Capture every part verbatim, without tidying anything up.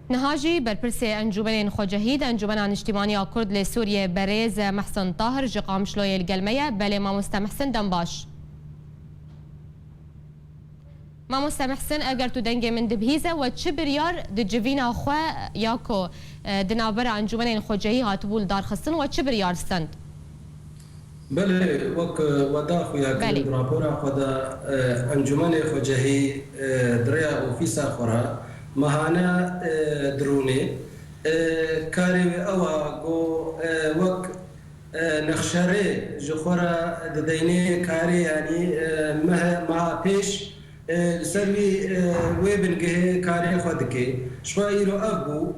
Niha jî berpirsê Encûmenên Xwecehî di Encûmena Niştîmaniya Kurd li Sûriyê berêz Mehsin Tahir ji Qamişloyê li gel me ye. Belê mamoste Mehsin, dem baş. Mamoste Mehsin, eger tu dengê min dibihîze, we çi biryar di civîna xwe ya ku, e, di navbera Encûmenên Xwecehî hatibû li dar xistin, we çi biryar stend? Belê, wek, e, we da xuya kirin, Belê. Di rapora xwe de, e, Encûmenê Xwecehî, e, di rêya ofîsa xwe re mehane, e, dirûnê. E, karê wê ew a ku, e, wek, e, nexşerê ji xwe re dideynê karê, yanî, e, meh-, meha pêş, e, li ser wî, e, wê bingehê karê xwe dike. Ji xwe îro ev bû,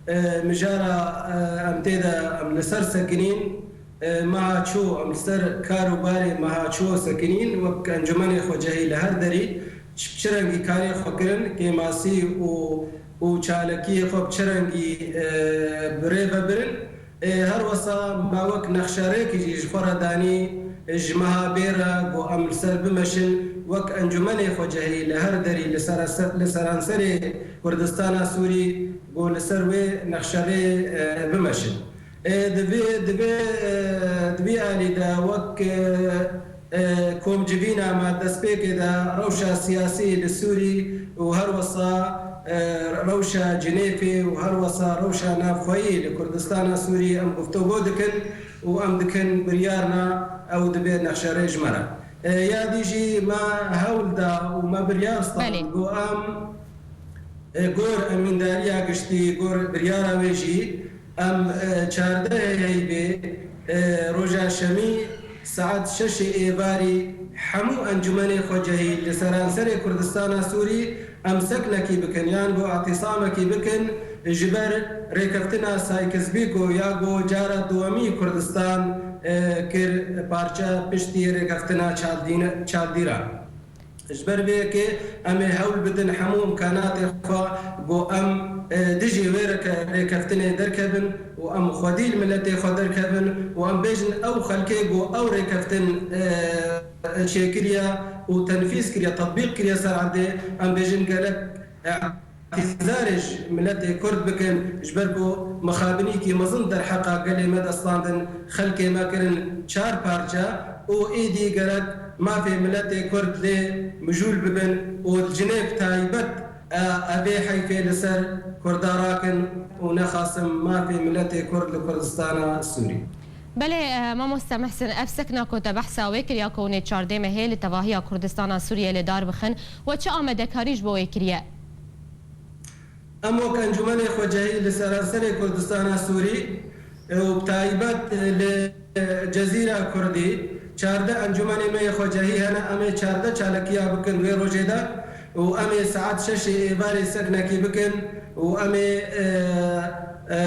e, mijara, e, em tê de em li ser sekinîn, e, meha çû, em li ser kar û barê meha çû sekinîn, wek Encûmenê Xwecehî li her derî çi, çi rengî karê xwe kirin, kêmasî û, û çalakiyê xwe bi çi rengî, e, bi rê ve birin. E, her wesa me wek nexşerêkî jî ji xwe re danî, e, ji meha bê re ku em li ser bimeşin, wek Encûmenê Xwecehî li her derî li serase-, li seranserê Kurdistana Sûrî ku li ser wê nexşerê, e, bimeşin. E, divê, divê, e, di vî alî de wek, e, e, komcivîna me destpêkê de rewşa siyasî li Sûrî û her wesa, e, rewşa Cinêfê û her wesa rewşa navxweyî li Kurdistana Sûrî em guftego dikin û em dikin biryarna ew dibe nexşerê ji me re. E, ya dî jî me hewl da û me biryar stand Belê. Ku em, e, gor emîndariya giştî, gor biryara wê jî, em, e, çardehê Heyvê, e, roja şemî saet şeşê êvarî hemû encûmenê xwecehî li seranserê Kurdistana Sûrî em seknekî bikin, yan ku îtîsamekî bikin ji ber rêkeftina Sykes-Picot ya ku cara duwemî Kurdistan, e, kir parçe piştî rêkeftina Çaldîne-, Çaldîran. Ji ber vê yekê em ê hewl bidin hemû imkanatê xwe ku em, e, dijî wê reke-, rêkeftinê derkevin û em xwedî li miletê xwe derkevin û em bêjin ew xelkê ku ew rêkeftin, e, çêkiriye û tenfîz kiriye, tetbîq kiriye ser erdê, em bêjin gelek, e, îtîzarê ji miletê Kurd bikin, ji ber ku mixabinîkî mezin derheqa gelê me de standin, xelkê me kirin çar parçe û êdî gerek mafê miletê Kurd lê mijûl bibin û li Cinêv taybet, e, evê heyfê li ser Kurda rakin û nexasim mafê miletê Kurd li Kurdistana Sûrî. Belê, e, mamoste Mehsin, ev sekna ku te behsa wê kir ya ku hûn ê çardê mehê li tevahiya Kurdistana Sûriyê li dar bixin, we çi amadekarî ji bo wê kiriye? Em wek Encûmenê Xwecehî li seranserê Kurdistana Sûrî, e, û bi taybet, e, li, e, Cezîra Kurdî, çardeh encûmenê me yê xwecehî hene, em ê çardeh çalakiya bikin wê rojê de û em ê saet şeşê êvarê seknekî bikin û em ê, e, e,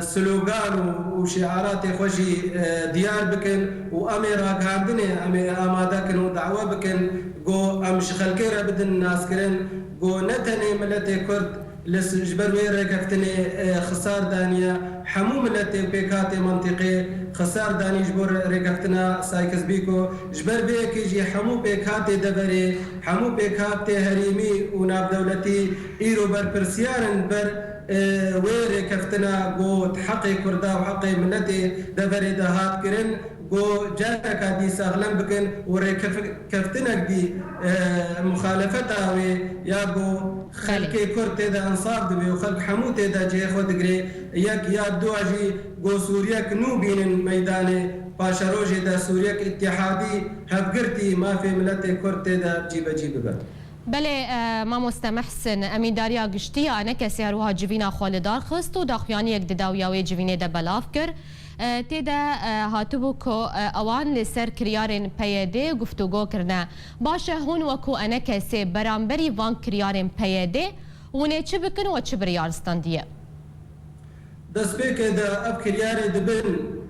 slogan û, û şiaratê xwe jî, e, diyar bikin û em ê ragihandinê, em ê amade kin û dawe bikin, ku em ji xelkê re bidin naskirin, ku ne tenê miletê Kurd li s-, ji ber wê rêkeftinê, e, xisar daniye, hemû miletê û pêkhatê mentiqê xisar danî ji bo rê-, rêkeftina Sykes-Picot. Ji ber vê yekê jî hemû pêkhatê deverê, hemû pêkhatê herêmî û navdewletî îro berpirsiyar in ber, e, wê rêkeftina ku di heqê Kurda û heqê miletê deverê de hat kirin. Ku careka dî saxlem bikin û rêkef-, keftinek dî, e, muxalefeta wê ya ku Belê. Xelkê Kurd tê de ensaf dibe û xelk hemû tê de cihê xwe digire, yek ya dua jî ku Sûriyek nû bînin meydanê, paşerojê de Sûriyek îtîhadî, hevgirtî, mafê miletê Kurd tê de cîbecî bibe. Belê, e, mamoste Mehsin, emîndariya giştî ya ENKSê her wiha civîna xwe li dar xist û daxuyaniyek di dawiya wê civînê de belav kir. E, tê de, e, hatibû ku, e, ewan li ser kiryarên P Y D guftûgo kirine. Baş e, hûn wekû ENKSê beramberî van kiryarên P Y D hûn ê çi bikin we çi biryar standiye? Destpêkê de ev kiryarê dibin,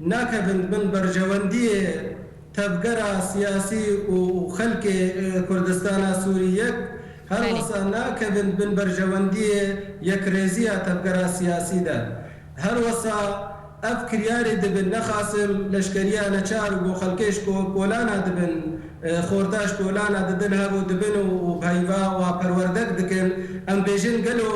nakevin bin berjewendiyê tevgera siyasî û, û xelkê, e, Kurdistana Sûrî yek, her Belê. Wesa nakevin bin berjewendiyê yekrêziya tevgera siyasî de. Her wesa Ev kiryarê dibin, nexasim leşkeriya neçar û ku xelkê ji ko-, kolana dibin, e, xorta ji kolana didin hev û dibin û, û bi heyva wa perwerdek dikin. Em bêjin gelo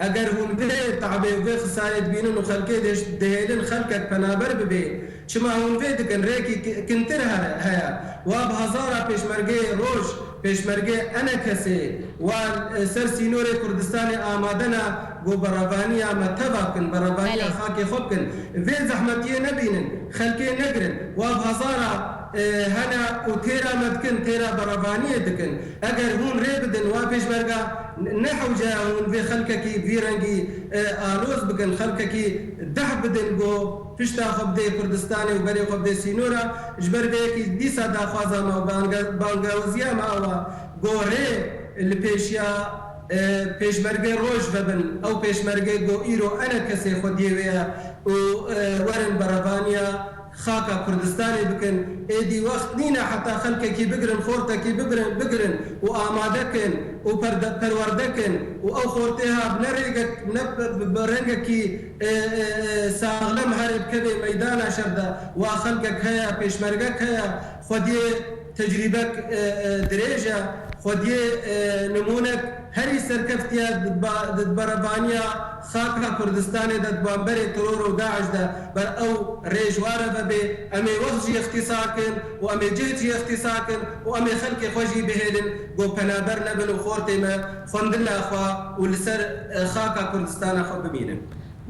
eger hûn vê tabê û vê xisarê dibînin û xelkê dê-, dihêlin xelkek penaber bibê, çima hûn vê dikin? Rêkî ki-, kintir here, heye. Wa bi hezara pêşmergeyê roj, pêşmergê enekesê, wa, e, ser sînorê Kurdistanê amade ne, ku berevaniya me teva bikin, berevaniya Belê. xakê xwe bikin. Vê zehmetiyê nebînin, xelkê negirin. Wa bi hezara, e, hene û têra me dikin, têra berevaniyê dikin. Eger hûn rê bidin, wa pêşmerga ne, ne hewce ye hûn vê xelkekî vî rengî, e, aloz bikin, xelkekî deh bidin, ku pişta xwe bidê Kurdistanê û berê xwe bidê sînora. Ji ber vê yekî dîsa daxwaza me û banga-, bangewaziya me ew e, ku rê li pêşiya, e, pêşmergê roj vebin. Ew pêşmergê ku îro enekesê xwediyê wê ye û, e, werin berevaniya xaka Kurdistanê bikin. Êdî wext nîne heta xelkekî bigirin, xortekî bigirin, bigirin û amade kin û perde-, perwerde kin û ew xortê ha bi ne rêgek, ne bi, bi, bi rengekî, e, e, e, saxlem herê bikevê meydana şer de. Wa xelkek heye, pêşmergek heye, xwediyê tecrîbek, e, e, dirêj e, xwediyê, e, nimûnek herî serkeftiye di ba-, di berevaniya xaka Kurdistanê de di bamberê teror û DAIŞ de ber ew rêj ware vebê. Em ê wext jî îxtîsar kin û em ê cihd jî îxtîsar kin û em ê xelkê xwe jî bihêlin ku penaber nebin û xortê me xwendina xwe û li ser, e, xaka Kurdistana xwe bimînin.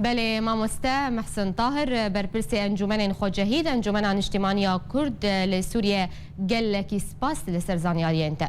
Belê, mamoste Mehsin Tahir, berpirsê Encûmenên Xwecehî di Encûmena Niştîmaniya Kurd, e, li Sûriye gelekî spas li ser zanyariyên te.